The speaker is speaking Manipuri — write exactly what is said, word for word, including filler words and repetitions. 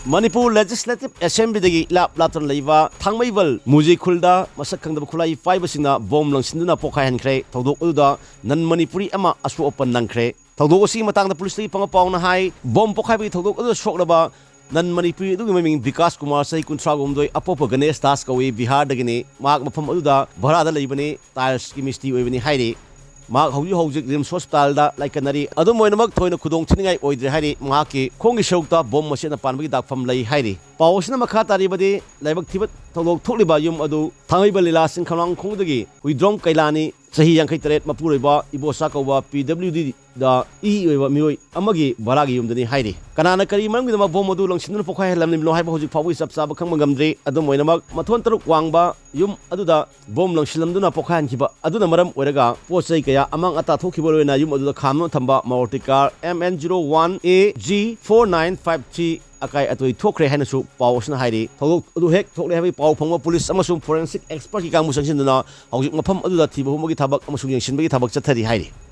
ꯃꯅꯤꯄꯨꯔ ꯂꯦꯖꯤꯁꯂꯦꯇꯤꯚ ꯑꯦꯁꯦꯝꯕ꯭ꯂꯤꯗꯒꯤ ꯏꯂꯥꯞ ꯂꯥꯞꯇꯅ ꯂꯩꯕ ꯊꯥꯡꯃꯩꯕꯜ ꯃꯨꯖꯤ ꯈꯨꯜꯗ ꯃꯁꯛ ꯈꯪꯗꯕ ꯈꯨꯠꯂꯥꯏ ꯄꯥꯏꯕꯁꯤꯡꯅ ꯕꯣꯝ ꯂꯪꯁꯤꯟꯗꯨꯅ ꯄꯣꯈꯥꯏꯍꯟꯈ꯭ꯔꯦ꯫ ꯊꯧꯗꯣꯛ ꯑꯗꯨꯗ ꯅꯟ ꯃꯅꯤꯄꯨꯔꯤ ꯑꯃ ꯑꯁꯣꯛ ꯑꯄꯟ ꯅꯪꯈ꯭ꯔꯦ꯫ ꯊꯧꯗꯣꯛ ꯑꯁꯤꯒꯤ ꯃꯇꯥꯡꯗ ꯄꯨꯂꯤꯁꯇꯒꯤ ꯐꯪꯕ ꯄꯥꯎꯅ ꯍꯥꯏ, ꯕꯣꯝ ꯄꯣꯈꯥꯏꯕꯒꯤ ꯊꯧꯗꯣꯛ ꯑꯗꯨꯗ ꯁꯣꯛꯂꯕ ꯅꯟ ꯃꯅꯤꯄꯨꯔꯤ ꯑꯗꯨꯒꯤ ꯃꯃꯤꯡ ꯕꯤꯀꯥꯁ ꯀꯨꯃꯥꯔ, ꯆꯍꯤ ꯀꯨꯟꯊ꯭ꯔꯥ ꯍꯨꯝꯗꯣꯏ, ꯑꯄꯣꯛꯄ ꯒꯅꯦꯁ ꯗꯥꯁ ꯀꯧꯏ, ꯕꯤꯍꯥꯔꯗꯒꯤꯅꯤ꯫ ꯃꯍꯥꯛ ꯃꯐꯝ ꯑꯗꯨꯗ ꯚꯔꯥꯗ ꯂꯩꯕꯅꯤ, ꯇꯥꯏꯜꯁꯀꯤ ꯃꯤꯁꯇ꯭ꯔꯤ ꯑꯣꯏꯕꯅꯤ ꯍꯥꯏꯔꯤ꯫ ꯃꯍꯥꯛ ꯍꯧꯖꯤꯛ ꯍꯧꯖꯤꯛ ꯔꯤꯝꯁ ꯍꯣꯁꯄꯤꯇꯥꯜꯗ ꯂꯥꯏꯀꯠꯅꯔꯤ꯫ ꯑꯗꯨꯝ ꯑꯣꯏꯅꯃꯛ ꯊꯣꯏꯅ ꯈꯨꯗꯣꯡ ꯊꯤꯅꯤꯡꯉꯥꯏ ꯑꯣꯏꯗ꯭ꯔꯦ ꯍꯥꯏꯔꯤ꯫ ꯃꯍꯥꯛꯀꯤ ꯈꯣꯡꯒꯤ ꯁꯔꯨꯛꯇ ꯕꯣꯝ ꯃꯆꯦꯠꯅ ꯄꯥꯟꯕꯒꯤ ꯗꯥꯛꯐꯝ ꯂꯩ ꯍꯥꯏꯔꯤ꯫ ꯄꯥꯎ ꯑꯁꯤꯅ ꯃꯈꯥ ꯇꯥꯔꯤꯕꯗꯤ, ꯂꯥꯏꯕꯛ ꯊꯤꯕ ꯊꯧꯗꯣꯛ ꯊꯣꯛꯂꯤꯕ ꯌꯨꯝ ꯑꯗꯨ ꯊꯥꯡꯃꯩꯕꯜ ꯂꯤꯂꯥ ꯁꯤꯡꯈꯃꯂꯥꯡ ꯈꯣꯡꯗꯒꯤ ꯍꯨꯏꯗ꯭ꯔꯣꯝ ꯀꯩꯂꯥꯅꯤ, ꯆꯍꯤ ꯌꯥꯡꯈꯩ ꯇꯔꯦꯠ, ꯃꯄꯨꯔꯣꯏꯕ ꯏꯕꯣꯆꯥ ꯀꯧꯕ, ꯄꯤ ꯗꯕ꯭ꯂꯤꯎ ꯗꯤꯗ ꯏ ꯑꯣꯏꯕ ꯃꯤꯑꯣꯏ ꯑꯃꯒꯤ ꯚꯔꯥꯒꯤ ꯌꯨꯝꯗꯅꯤ ꯍꯥꯏꯔꯤ꯫ ꯀꯅꯥꯅ ꯀꯔꯤ ꯃꯔꯝꯒꯤꯗꯃꯛ ꯕꯣꯝ ꯑꯗꯨ ꯂꯪꯁꯤꯟꯗꯨꯅ ꯄꯣꯈꯥꯏꯍꯜꯂꯝꯂꯤꯕꯅꯣ ꯍꯥꯏꯕ ꯍꯧꯖꯤꯛ ꯐꯥꯎꯕꯒꯤ ꯆꯞ ꯆꯥꯕ ꯈꯪꯕ ꯉꯝꯗ꯭ꯔꯤ꯫ ꯑꯗꯨꯝ ꯑꯣꯏꯅꯃꯛ, ꯃꯊꯣꯟ ꯇꯔꯨꯛ ꯋꯥꯡꯕ ꯌꯨꯝ ꯑꯗꯨꯗ ꯕꯣꯝ ꯂꯪꯁꯤꯜꯂꯝꯗꯨꯅ ꯄꯣꯈꯥꯏꯍꯟꯈꯤꯕ ꯑꯗꯨꯅ ꯃꯔꯝ ꯑꯣꯏꯔꯒ ꯄꯣꯠ ꯆꯩ ꯀꯌꯥ ꯑꯃꯥꯡ ꯑꯇꯥ ꯊꯣꯛꯈꯤꯕ, ꯂꯣꯏꯅ ꯌꯨꯝ ꯑꯗꯨꯗ ꯈꯥꯝꯗꯨꯅ ꯊꯝꯕ Maruti car M N zero one A G four nine five three ꯑꯀꯥꯏ ꯑꯇꯣꯏ ꯊꯣꯛꯈ꯭ꯔꯦ ꯍꯥꯏꯅꯁꯨ ꯄꯥꯎ ꯑꯁꯤꯅ ꯍꯥꯏꯔꯤ꯫ ꯊꯧꯗꯣꯛ ꯑꯗꯨ ꯍꯦꯛ ꯊꯣꯛꯂꯦ ꯍꯥꯏꯕꯒꯤ ꯄꯥꯎ ꯐꯪꯕ ꯄꯨꯂꯤꯁ ꯑꯃꯁꯨꯡ ꯐꯣꯔꯦꯟꯁꯤꯛ ꯑꯦꯛꯁꯄꯔꯠꯀꯤ ꯀꯥꯡꯕꯨ ꯆꯪꯁꯤꯟꯗꯨꯅ ꯍꯧꯖꯤꯛ ꯃꯐꯝ ꯑꯗꯨꯗ ꯊꯤꯕ ꯍꯨꯝꯕꯒꯤ ꯊꯕꯛ ꯑꯃꯁꯨꯡ ꯌꯦꯡꯁꯤꯟꯕꯒꯤ ꯊꯕꯛ ꯆꯠꯊꯔꯤ ꯍꯥꯏꯔꯤ꯫